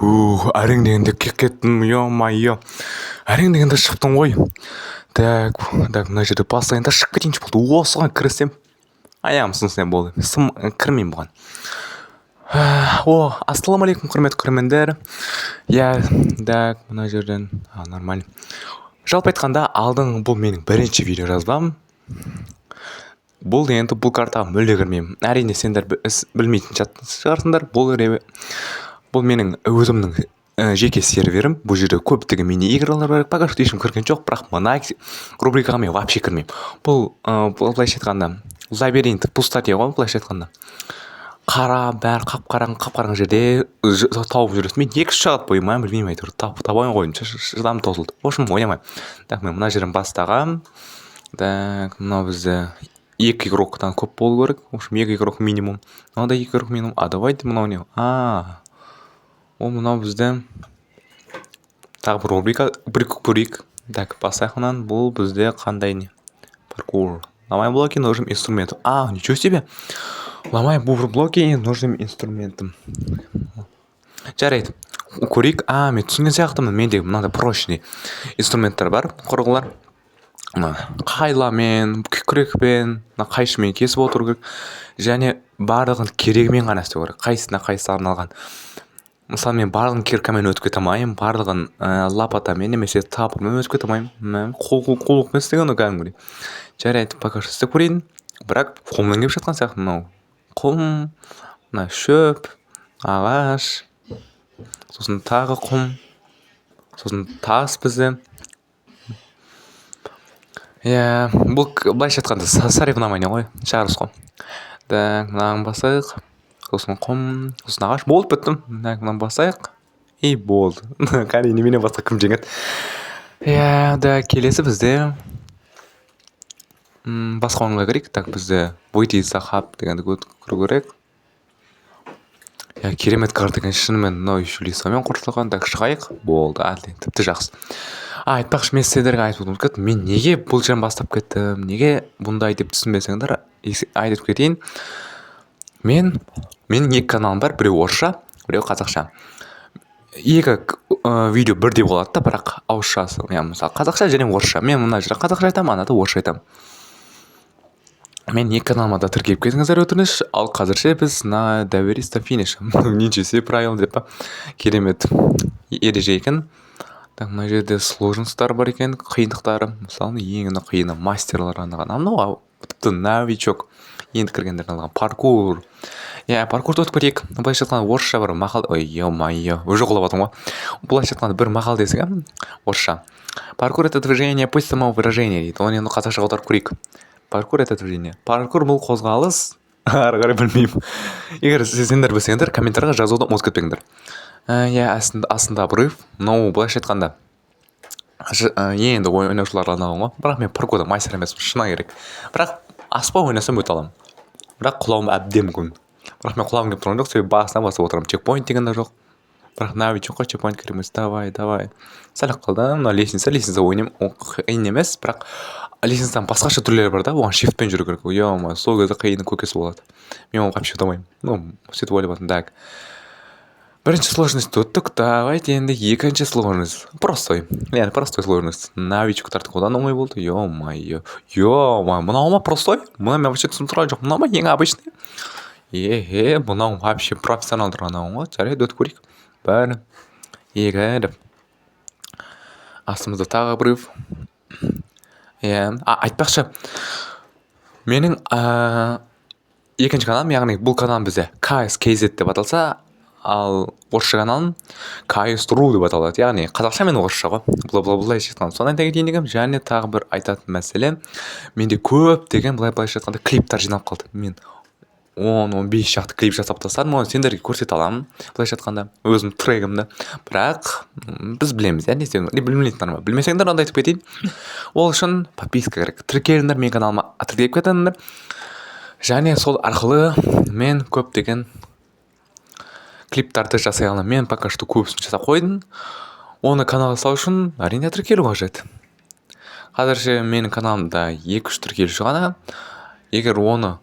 Ух, әрең дегенде келіп кеттім, ё-моё. Әрең дегенде шықтым ғой. Так, так, мына жерде бастайын да, шығып кетейінші, болды. Осыған кірісем, аяғым сынса болды. Сым кірмеймін бұған. О, ассалаумағалейкум, құрметті көрермендер. Иә, так, мына жерден, а, нормально. Жалпы айтқанда, алдың бұл менің бірінші видео жазбам. Бұл енді бұл картаға мүлде кірмеймін. Әрине, сендер білмейтін шығарсыңдар. Бұл менің өзімнің жеке серверім. Бұл жерде көптеген мини игралар бар. Пока что ешкім кірген жоқ, бірақ мына рубрикаға мен вообще кірмеймін. Бұл былайша айтқанда, лабиринт в пустоте ғой, былайша айтқанда. Қара, бәрі қап қараңғы, қап қараңғы жерде тауып жүресің. Мен 2-3 сағат бойы ма, білмеймін, әйтеуір таба алмай қойдым, шыдамым таусылды. В общем, ойнамаймын. Так, мен мына жерден бастағанмын. Так, мынау бізде екі игроктан көп болу керек. В общем, екі игрок минимум. Мынау да екі игрок минимум. А давайте, мынау не? А, ол мынау бізде тағы бір рубрика, бір көрейік. Так, бастайық мынаны. Бұл бізде қандай не? Паркур. Ломай блоки нужным инструментом. А, ничего себе! Ломай блоки нужным инструментом. Жарайды. Көрейік. А, мен түсінген сияқтымын. Менде мынандай прочный инструменттер бар, құрылғылар. Мына қайламен, күрекпен, мына қайшымен кесіп отыру керек. Және барлығын керегімен ғана істеу керек. Қайсысына қайсысы арналған. Мысалы, мен барлығын киркамен өтіп кете алмаймын, барлығын лопатамен немесе топормен өтіп кете алмаймын. Қол істеген ғой кәдімгідей. Жарайды, пока что істеп көрейін. Бірақ қолымнан келіп жатқан сияқты мынау. Құм, мына шөп, ағаш, сосын тағы құм, сосын тас бізде. Иә, бұл былайша айтқанда, соревнование ғой, жарыс қой. Так, мынаны басайық. Сосын құм, сосын ағаш. Болды, біттім. Так, мынаны басайық. И болды. Кәне, менен басқа кім жеңеді? Иә, да, келесі бізде басқа ойынға кірейік. Так, бізде «Выйти за хаб» дегенді кіру керек. Иә, керемет карта екен шынымен. Мынау еще лесамен қоршалған. Так, шығайық. Болды, тіпті жақсы. А, айтпақшы, мен сіздерге айтып ұмытып кеттім. Мен неге бұл жерден бастап кеттім, неге бұндай деп түсінбесеңдер, айтып кетейін. Менің екі каналым бар: біреуі орысша, біреуі қазақша. Екі видео бірдей болады да, бірақ ауызшасы, иә, мысалы, қазақша және орысша. Мен мына жерде қазақша айтамын, анада орысша айтамын. Мен екі каналыма да тіркеліп кетіңіздер, өтініш. Ал қазірше біз на доберись до финиша. Ничего себе правило деп па, керемет ереже екен. Так, мына жерде сложностьтар бар екен, қиындықтары. Мысалы, ең қиыны мастерларға арналған, а мынау тіпті новичок, енді кіргендерге арналған паркур. Иә, паркурды өтіп кетейік. Былайша айтқанда, орысша бір мақал, ой, ё-моё, уже құлап жатырмын ғой. Былайша айтқанда, бір мақал десең, иә, орысша: «Паркур — это движение, путь самовыражения», — дейді. Оны енді қазақшаға аударып көрейік. Паркур — это движение, паркур — бұл қозғалыс. Ары қарай білмеймін. Егер сендер білсеңдер, комментарийға жазуды ұмытып кетпеңдер. Иә, астында обрыв. Мынау, былайша айтқанда, енді ойнаушыларға арналған ғой. Бірақ мен паркурда мастер емеспін, шыны керек. Бірақ аспа ойнасам, өте аламын, бірақ құлауым әбден мүмкін. Бірақ мен құлағым келіп тұрған жоқ, себебі басынан басып отырамын. Чекпоинт деген де жоқ. Бірақ новичокқа чекпоинт керек емес. Давай, давай, сәл ақ қалды. Мына лестница, лестница ойнаймын, ол қиын емес, бірақ лестницаның басқаша түрлері бар да, оған шифтпен жүру керек. Ё-моё, сол кезде қиынның көкесі болады. Мен оны вообще өте алмаймын. Ну, сөйтіп ойлап жатырмын. Так, бірінші сложность өттік. Давайте енді екінші сложность, простой, яғни простой сложность, новичоктардікі одан оңай болды. Ё-моё, ё-моё, мынау ма простой? Мына мен вообще түсініп тұрған жоқпын. Мынау ма ең обычный? Е, мынау вообще профессионалдарға арналған ғой. Жарайды, өтіп көрейік. Бір, екі деп. Астымызда тағы обрыв. Иә, айтпақшы, менің екінші каналым, яғни бұл каналым бізде KS KZ деп аталса, ал орысша каналым KS Ру деп аталады, яғни қазақша мен орысша ғой, былайша айтқанда. Соны айта кетейін дегенмін. Және тағы бір айтатын мәселе: менде көптеген, былайша айтқанда, клиптер жиналып қалды. Мен 10-15 шақты клип жасап тастадым. Оны сендерге көрсете аламын, былайша айтқанда, өзім трегімді. Бірақ біз білеміз, иә, не істеуімізді. Білмейтіндер бар, білмесеңдер, онда айтып кетейін: ол үшін подписка керек. Тіркеліңдер менің каналыма, тіркеліп кетіңдер. Және сол арқылы мен көптеген клиптарды жасай аламын. Мен пока что көбісін жасап қойдым. Оны каналға салу үшін, әрине, тіркелу қажет. Қазірше менің каналымда екі үш тіркелуші ғана. Егер оны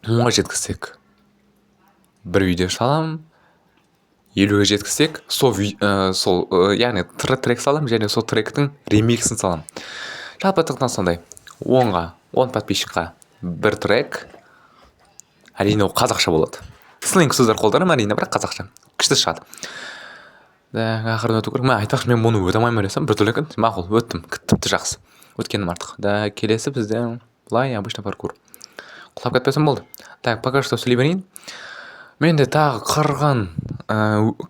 10-ға жеткізсек, бір видео саламын. 50-ге жеткізсек, сол сол яғни трек саламын және сол тректің ремиксін саламын. Жалпы айтқанда, сондай 10-ға, 10 подписчикқа бір трек. Әрине, ол қазақша болады. Сленг сөздер қолданамын, әрине, бірақ қазақша күшті шығады. Так, ақырын өту керек. Мә, айтпақшы, мен бұны өте алмаймын десем, біртүрлі екен. Мақұл, өттім, тіпті жақсы өткенім артық да. Келесі бізде былай обычный паркур, құлап кетпесем болды. Так, пока что сөйлей берейін. Менде тағы қырғын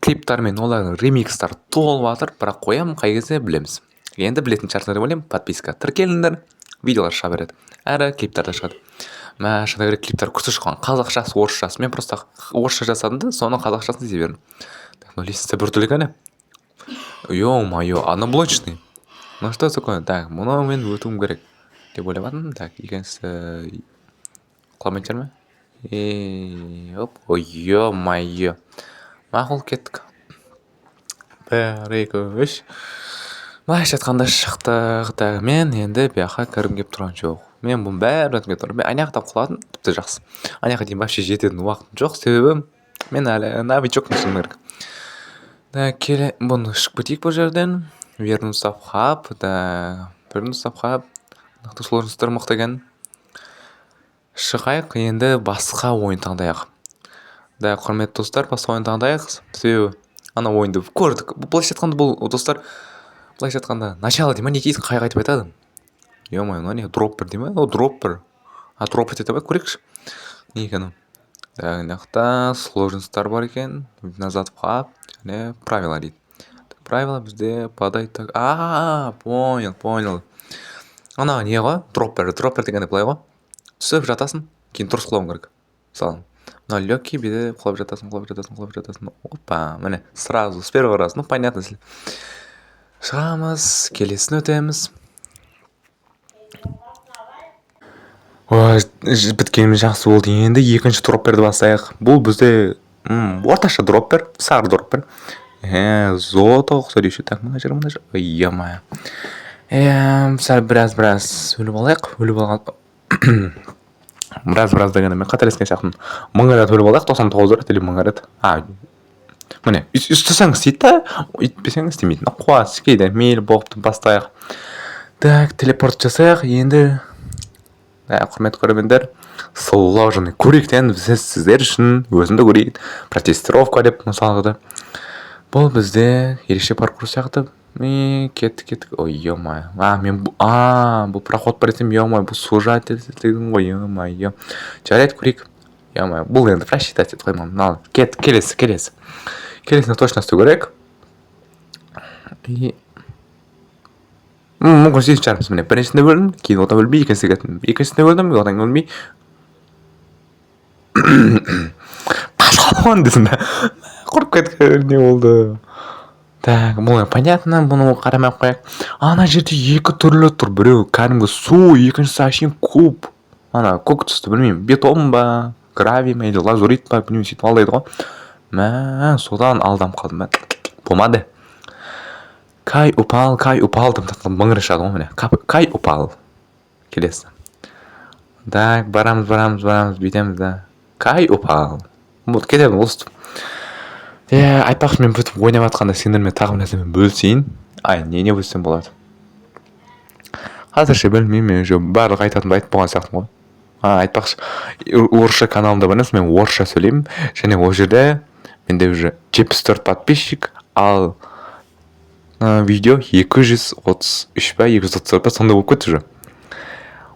клиптар мен олардың ремикстары толып жатыр, бірақ қоямын қай кезде, білеміз енді, білетін шығарсыңдар деп ойлаймын. Подписка, тіркеліңдер, видеолар шыға береді әрі клиптер де шығады. Мә, шыны керек, клиптер күшті шыққан, қазақшасы, орысшасы. Мен просто орысша жасадым да, соның қазақшасын істей бердім. Так, мынау лестница біртүрлі екен, ё-моё, одноблочный. Ну что такое? Так, мұны мен өтуім керек деп ойлап жатырмын. Так, екіншісі құламайтын шығар ма? Е, оп, ой, ё-моё. Мақұл, кеттік. Бір, екі, үш. Былайша айтқанда, шықтық. Так, мен енді бұл жаққа кіргім келіп тұрған жоқ. Мен бұның бәрін өткім келіп тұр. Мен ана жақтан құладым, тіпті жақсы. Ана жаққа дейін вообще жететін уақытым жоқ, себебі мен әлі новичокпын, шыны керек. Так, келе, бұны шығып кетейік бұл жерден. Вернуться в хаб, да, вернуться в хаб. Нақты сложностьтар мықты екен. Шығайық, енді басқа ойын таңдайық. Да, құрметті достар, басқа ойын таңдайық, себебі ана ойынды көрдік. Былайша айтқанда, бұл, достар, былайша айтқанда, начало дей ма, не дейді, қай қайтып айтады? Ё-моё, мынау не, дроппер дей ма? О, дроппер. А, дроппер ете ма? Көрейікші. Не екен ол? Так, мына жақта сложностьтар бар екен. Назад в хаб және правила дейді. Правила бізде подай так. А, понял, понял. Ана не ғой? Дроппер. Дроппер дегенде былай ғой. Түсіп жатасың, кейін дұрыс құлауың керек. Мысалы, мына легкий, бүйтіп құлап жатасың, құлап жатасың, құлап жатасың. Опа, міне, сразу, с первого раза. Ну, понятно. Шығамыз, келесін өтеміз. Ой, біткеніміз жақсы болды. Енді екінші дропперді бастайық. Бұл бізде орташа дроппер, сары дроппер. Золото ұқсайды еще. Так, мына жер, мына жер. Ой, ё-моё. Сәл біраз өліп алайық. Өліп алған біраз дегенде, мен қателескен сияқтымын. 1000 рет өліп алайық, 99 рет или 1000 рет. А, міне, істесең істейді да, өйтпесең істемейді. Қуат кейде, мейлі, болыпты, бастайық. Так, телепорт жасайық. Енді, құрметті көрермендер, сложный көрейік те енді, біз сіздер үшін өзім де көрейін. Протестировка деп мысалға да. Бұл бізде ерекше паркур сияқты. И кеттік, кеттік. Ой, ё-моё. А, мен а, бұл проход бар десем, ё-моё, бұл сужать етілген ғой, ё-моё. Жарайды, көрейік. Ё-моё, бұл енді просчитать етіп қоймадым. Ал, кеттік, келесі, келесі. Келесini точно істеу керек. И мүмкін істейтін шығармыз. Міне, біріншісінде өлдім, кейін одан өлмей, екіншісіне кеттім. Екіншісінде өлдім, одан өлмей. Пошел десем да. Құрып кеткен, не болды? Так, бұл понятно, бұны қарамай ақ қояйық. Ана жерде екі түрлі тұр. Біреу кәдімгі су, екіншісі әшейін куб. Ана көк түсті, білмеймін, бетон ба, гравий ма или лазурит па, білмеймін, сөйтіп алдайды ғой. Мә, содан алданып қалдым ба. Болмады. Кай упал, Кай упал деп мың рет шығады ғой, міне. Кай упал. Келесі. Так, барамыз, барамыз, барамыз, бүйтеміз да. Кай упал. Вот кетеді осы. Иә, айтпақшы, мен бүйтіп ойнап жатқанда сендермен тағы бір нәрсемен бөлісейін. Ай, не бөліссем болады? Қазірше білмеймін, мен уже барлық айтатынымды айтып болған сияқтымын ғой. А, айтпақшы, орысша каналымда бар емес, мен орысша сөйлеймін және ол жерде менде уже 74 подписчик, ал видео 233 па, 234 па, сондай болып кетті уже.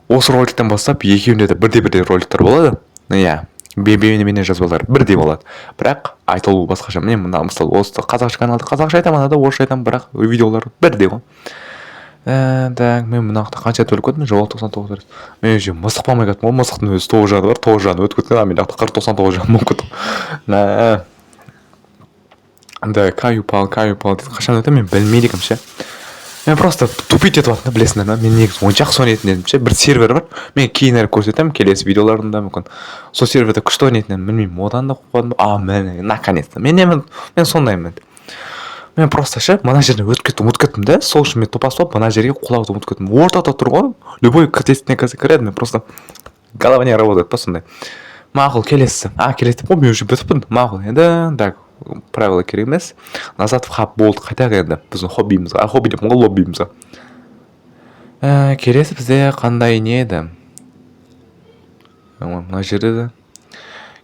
Осы роликтен бастап екеуінде де бірдей бірдей роликтер болады. Иә, бейнеменен жазбалар бірдей болады, бірақ айтылуы басқаша. Міне, мына, мысалы, осы қазақша каналда қазақша айтамын, анада орысша айтамын, бірақ видеолар бірдей ғой. Так, мен мына жақта қанша рет өліп кеттім? Жоқ, 99 рет. Мен уже мысық болмай кеттім ғой. Мысықтың өзі тоғыз жаны бар, тоғыз жаны өтіп кеткен, а мен жақта 40, 99 жан болып кеттім. Мә, да, Кай упал, Кай упал дейді. Қашан өтемін, мен білмейді екенмін ше. Мен просто тупить етіп жатырмын да, білесіңдер ма? Мен негізі онша жақсы ойнайтын едім ше. Бір сервер бар, мен кейінірек көрсетемін келесі видеоларымда мүмкін. Сол серверде күшті ойнайтын едім, білмеймін, одан да қуадым. А, міне, наконец то мен мен сондаймын. Мен просто ше, мына жерден өтіп кеттім, ұмытып кеттім да. Сол үшін мен топас болып мына жерге құлауды ұмытып кеттім. Ортада тұр ғой, любой тесіктен кірсе, кіреді. Мен просто голова не работает па, сондай. Мақұл, келесі. А, келесі деп қой, мен уже бітіппін. Мақұл, енді так. Правила керек емес. Назад в хаб, болды. Қайтайық енді біздің хоббимізге, а, хобби деппін ғой, лоббимізге. Келесі бізде қандай не еді? Мына жерде де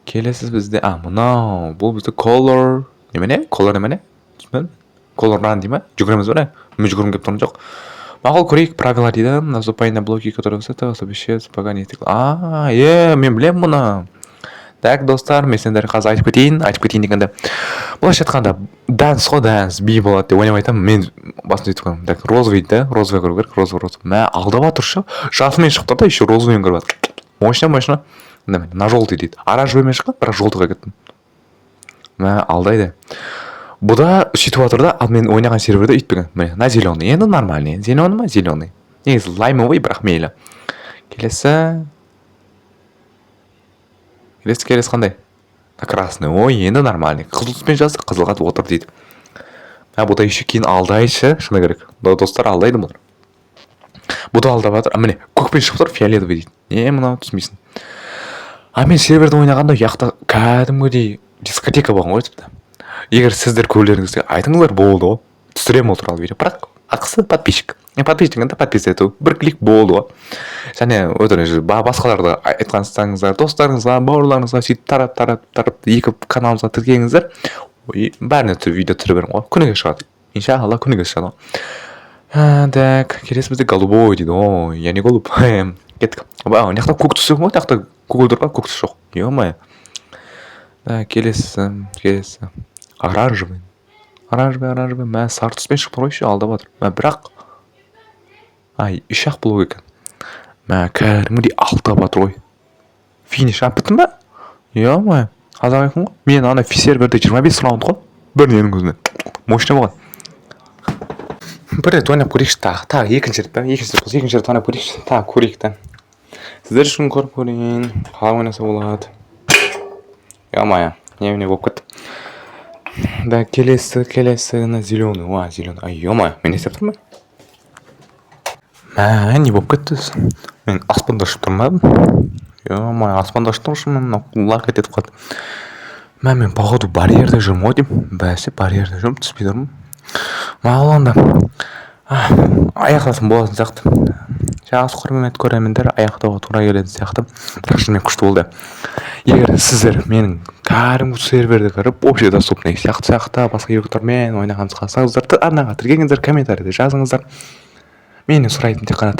келесі бізде, а, мынау, бұл бізде color немене, color немене, түсінбедім. Color run дей ма, жүгіреміз ба, не? Мен жүгіргім келіп тұрған жоқ. Мақұл, көрейік. Правила дейді: наступай на блоки, которые высота исчез, пока не. А, е, мен білемін мұны. Так, достар, мен сендерге қазір айтып кетейін. Айтып кетейін дегенде, былайша айтқанда, dance қой, dance, би болады деп ойнап айтамын. Мен басында өйтіп қоямын. Так, розовый да, розовый көру керек, розовый, розовый. Мә, алдап жатыр ше, жасылмен шығып тұр да, еще розовыймен көріп жатыр. Мощно, мощно. Міне, на желтый дейді, оранжевыймен шыққан, бірақ желтыйға кеттім. Мә, алдайды бұ да, сөйтіп жатыр да. Ал мен ойнаған серверде өйтпеген. Міне, на зеленый, енді нормальный. Зеленый ма, зеленый, негізі лаймовый, бірақ мейлі. Келесі, келесі, келесі қандай? На красный. Ой, енді нормальный. Қызыл түспен жазды, қызылға отыр дейді. Мә, бұ да еще кейін алдайды ше, шыны керек. Достар, алдайды бұлар, бұ да алдап жатыр. А, міне, көкпен шығып тұр, фиолетовый дейді. Не мынау, түсінбейсің. А мен серверде ойнағанда ұяқта кәдімгідей дискотека болған ғой тіпті. Егер сіздер көрулеріңізге айтыңыздар, болды ғой, түсіремін ол туралы видео, бірақ ақысы подписчик. Подписчик дегенде подписаться ету, бір клик, болды ғой. Және өтініш, басқаларды айтқансаңыздар, достарыңызға, бауырларыңызға, сөйтіп тарап, тарап, тарап, екі каналымызға тіркеліңіздер. Ой, бәріне видео түсіре беремін ғой, күніге шығады, иншалла, күніге шығады ғой. Так, келесі бізде голубой дейді. Ой, я не голубь. Кеттік. Мына жақта көк түсі ғой, мына жақта көгілдір ғой, көк түс жоқ, е мое. Келесі, келесі оранжевый, оранжевый, оранжевый. Мә, сары түспен шығып тұр ғой еще, алдап жатыр. Мә, бірақ, ай, үш ақ блок екен. Мә, кәдімгідей алдап жатыр ғой. Финиш. А, біттім ба? Е мое, қазақ екен ғой. Мен ана серверде 25 раунд қой, бір ненің өзінде мощный болған. Бір рет ойнап көрейікші тағы, тағы екінші рет па, екінші рет болса, екінші рет ойнап көрейікші, тағы көрейік та. Сіздер үшін көріп көрейін, қалай ойнаса болады. Е мое, немене болып кетті да? Келесі, келесі на зеленый. Уа, зеленый. Ай, е мое, мен не істеп тұрмын? Мә, не болып кетті өзі? Мен аспанда ұшып тұрмын ба? Е мое, аспанда ұшып тұрмын, мынау лақ етіп қалды. Мә, мен, походу, барьерде жүрмін ғой деймін. Бәсе, барьерде жүрмін, түспей тұрмын. Мақұл, онда аяқтасын болатын сияқты. Жақсы, құрметті көрермендер, аяқтауға тура келетін сияқты, бірақ шынымен күшті болды. Егер сіздер менің кәдімгі серверде кіріп, общий доступный сияқты сияқты басқа игроктармен ойнағанымызды қаласаңыздар, арнаға тіркеліңіздер, комментарийде жазыңыздар. Менен сұрайтын тек қана